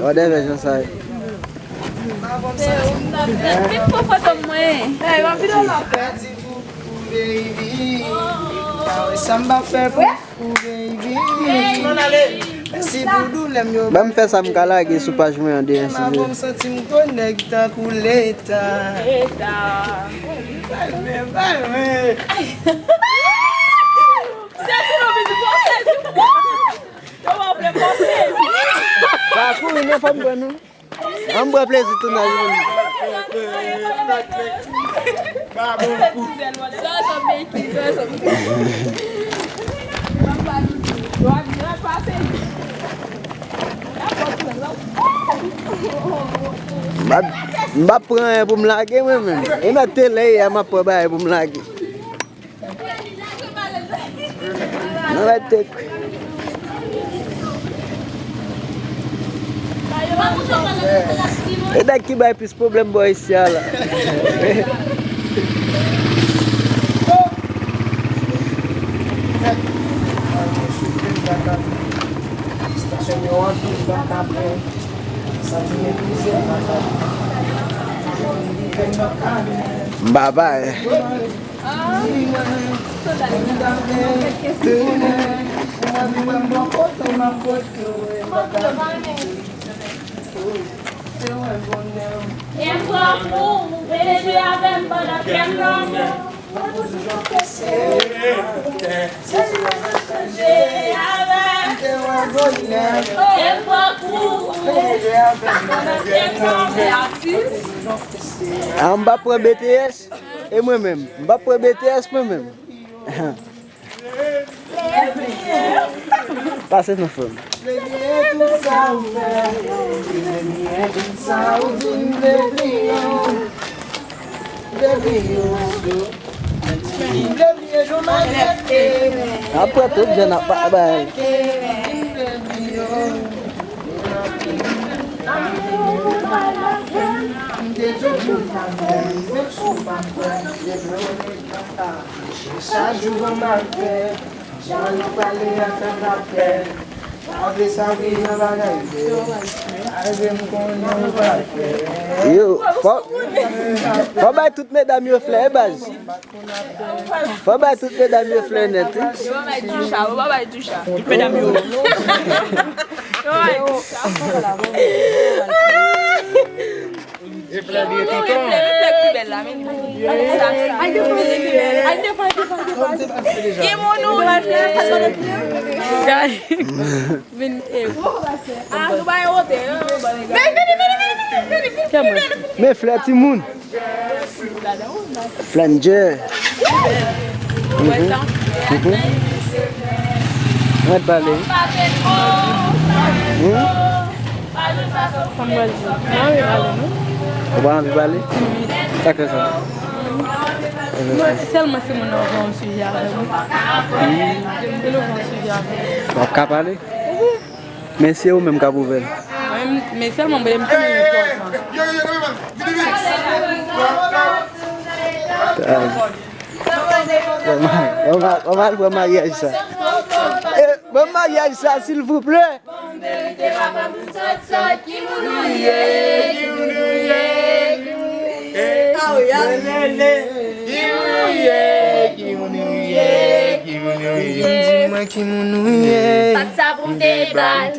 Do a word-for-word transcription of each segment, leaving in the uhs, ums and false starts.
Whatever, jan sa ye. Vin pran foto mwen. Sa m pa fè pou ou, baby. Mèsi pou doulè m yo. Ban m fè sa m ka lage sou paj mwen an demen, si Mwen Dye. Bon, m santi m konèk tankou leta. Sezi non, vin pran sezi. Yo wè w vle pran sezi. Pa kouri non, fò m pran non. An m pran plezi tounaj mwen. M ap pran anyen pou m lage mwen menm. E nan tele a m ap pran bagay pou m lage. Nan la tèt. E nèg ki bay plis pwoblèm bò isi a la. M pa bay. A, m pa pran B T S. E mwen menm, m pa pran B T S mwen menm. Pase nan fòm. Apre tout jan ap bay. Chak jou bon bagay, jan nou pale a fè m lapè. Apre sa, wi, nan bagay de. Arive m konnen ou pa fè. Yo, fò, fò bay tout medam yo flè, e baz. Fò bay tout medam yo flè nèt, wi. Yo pa bay Ducha, yo pa bay Ducha. Tout medam yo. Yo pa bay Ducha. E flè li tonton. Vin, eh, ah, nou bay wote, hein. Vini, vini, vini, vini, vini, vini, vini, vini. Men flè timoun. Flanger. Mwen pale. Hmm? Ou pa anvi pale, non? Ou pa anvi pale? Sa k fè sa? Mwen, sèlman si moun nan fè yon sijè avè m. Si nou fè yon sijè avè m. W ap ka pale? Men se ou menm k ap ouvè l. Mwen, men sèlman mwen, m konnen enpòtan. Ban m al pran maryaj sa. Eh, ban m maryaj sa, silvouplè. Bon verite pa pran pou sòt sòt, ki moun ou ye, ki moun ou ye, ki moun ou ye. Ki moun ou ye, ki moun ou ye, ki moun ou ye. Vin di mwen ki moun ou ye. Sa k sa pou m te ba l.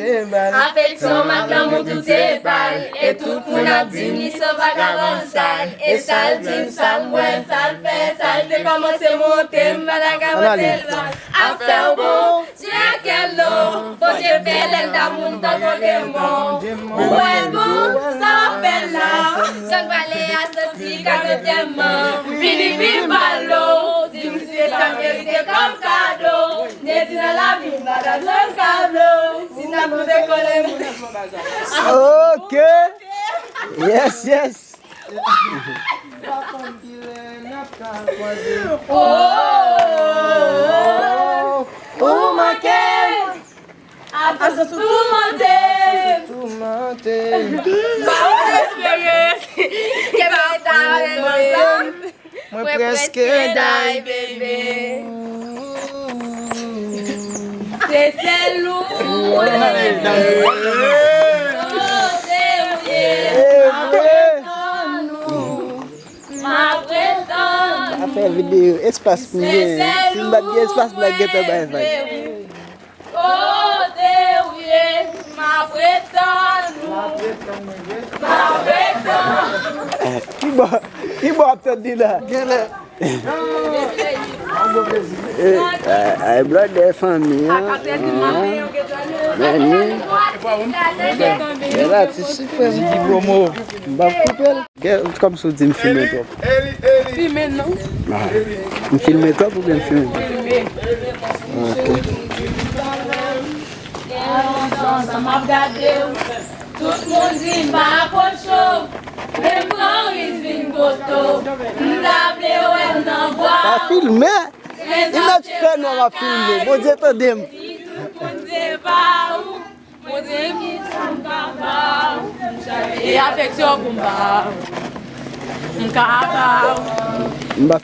Afeksyon m ak lanmou tout se ba l. E tout moun ap di m li se yon vagabon sal. E sa l di m, sa m wè, sa l fè, sa l te kòmanse monte m, m pa ta ka panse l mal. Afè w bon, Dieu a quel nom? Bondye fè lè l damou m tankou demon. Ou wè l bon, sa w ap fè l la? Jan k pale a santi kagotèman. Vini vin pale w, di m si se sa m merite kòm kado. Nèdi nan lavi m pa ta jwenn kablo. Si n ap moute kole m. Ok. Yes, yes. Pa konn kilè n ap ka kwaze. Oh, ou manke m. Afè sou tou mande. Tou mante. Ba ou eksperyans. Ke pa ta renmen. Mwen prèske day, bebe. Se sèl ou. Espas pou mwen. Si m pa t gen espas, m ta gentan bay vag. Kote w ye, m ap ret tann ou. M ap ret tann ou. Ki bò, ki bò ap tann li la? Genlè. Ay, blòdè fanmi an. Men ni. Bèl atis, frè m. M p ap koupe l. Kòmsi w di m fimen twòp. Fimen non. M filme twòp oubyen m filme twòp? Fimen. Ok. Gen lontan sa m ap gade w. Tout moun di m pa apwoche w. Men m pran risk vin kote w. M ta vle wè m nan bra w. Pa filme. Li mèt fè nò m ap filme. Bondye tande m. Bondye pa w. Bondye ki sa m ka ba w. E afeksyon pou m ba w. M ka ba w. M pa